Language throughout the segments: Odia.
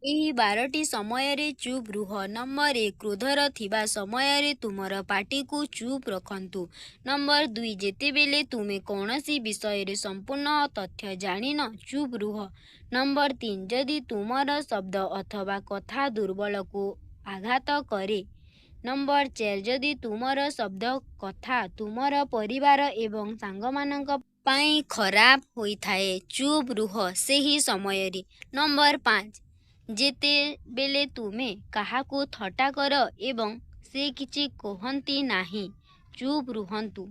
ଏହି 12ଟି ସମୟରେ ଚୁପ୍ ରୁହ। ନମ୍ବର 1, କ୍ରୋଧରେ ଥିବା ସମୟରେ ତୁମର ପାଟିକୁ ଚୁପ୍ ରଖନ୍ତୁ। ନମ୍ବର 2, ଯେତେବେଳେ ତୁମେ କୌଣସି ବିଷୟରେ ସମ୍ପୂର୍ଣ୍ଣ ତଥ୍ୟ ଜାଣିନ, ଚୁପ୍ ରୁହ। ନମ୍ବର 3, ଯଦି ତୁମର ଶବ୍ଦ ଅଥବା କଥା ଦୁର୍ବଳକୁ ଆଘାତ କରେ। ନମ୍ବର 4, ଯଦି ତୁମର ଶବ୍ଦ କଥା ତୁମର ପରିବାର ଏବଂ ସାଙ୍ଗମାନଙ୍କ ପାଇଁ ଖରାପ ହୋଇଥାଏ, ଚୁପ୍ ରୁହ ସେହି ସମୟରେ। ନମ୍ବର 5, ଯେତେବେଳେ ତୁମେ କାହାକୁ ଥଟ୍ଟା କର ଏବଂ ସେ କିଛି କୁହନ୍ତି ନାହିଁ, ଚୁପ୍ ରୁହନ୍ତୁ।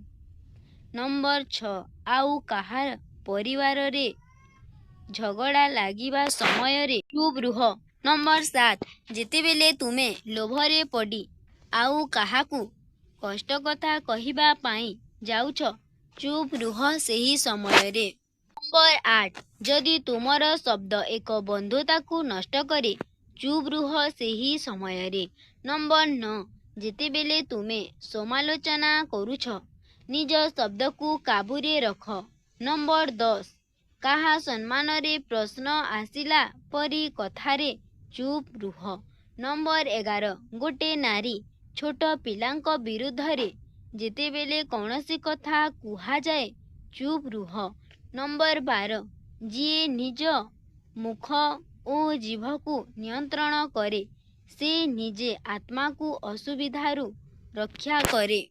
ନମ୍ବର 6, ଆଉ କାହାର ପରିବାରରେ ଝଗଡ଼ା ଲାଗିବା ସମୟରେ ଚୁପ୍ ରୁହ। ନମ୍ବର 7, ଯେତେବେଳେ ତୁମେ ଲୋଭରେ ପଡ଼ି ଆଉ କାହାକୁ କଷ୍ଟ କଥା କହିବା ପାଇଁ ଯାଉଛ, ଚୁପ୍ ରୁହ ସେହି ସମୟରେ। ନମ୍ବର 8, ଯଦି ତୁମର ଶବ୍ଦ ଏକ ବନ୍ଧୁତାକୁ ନଷ୍ଟ କରେ, ଚୁପ୍ ରୁହ ସେହି ସମୟରେ। ନମ୍ବର 9, ଯେତେବେଳେ ତୁମେ ସମାଲୋଚନା କରୁଛ, ନିଜ ଶବ୍ଦକୁ କାବୁରେ ରଖ। ନମ୍ବର 10, କାହା ସମ୍ମାନରେ ପ୍ରଶ୍ନ ଆସିଲା ପରି କଥାରେ ଚୁପ୍ ରୁହ। ନମ୍ବର 11, ଗୋଟେ ନାରୀ, ଛୋଟ ପିଲାଙ୍କ ବିରୁଦ୍ଧରେ ଯେତେବେଳେ କୌଣସି କଥା କୁହାଯାଏ, ଚୁପ୍ ରୁହ। ନମ୍ବର 12, ଯିଏ ନିଜ ମୁଖ ଓ ଜିଭକୁ ନିୟନ୍ତ୍ରଣ କରେ, ସେ ନିଜ ଆତ୍ମାକୁ ଅସୁବିଧାରୁ ରକ୍ଷା କରେ।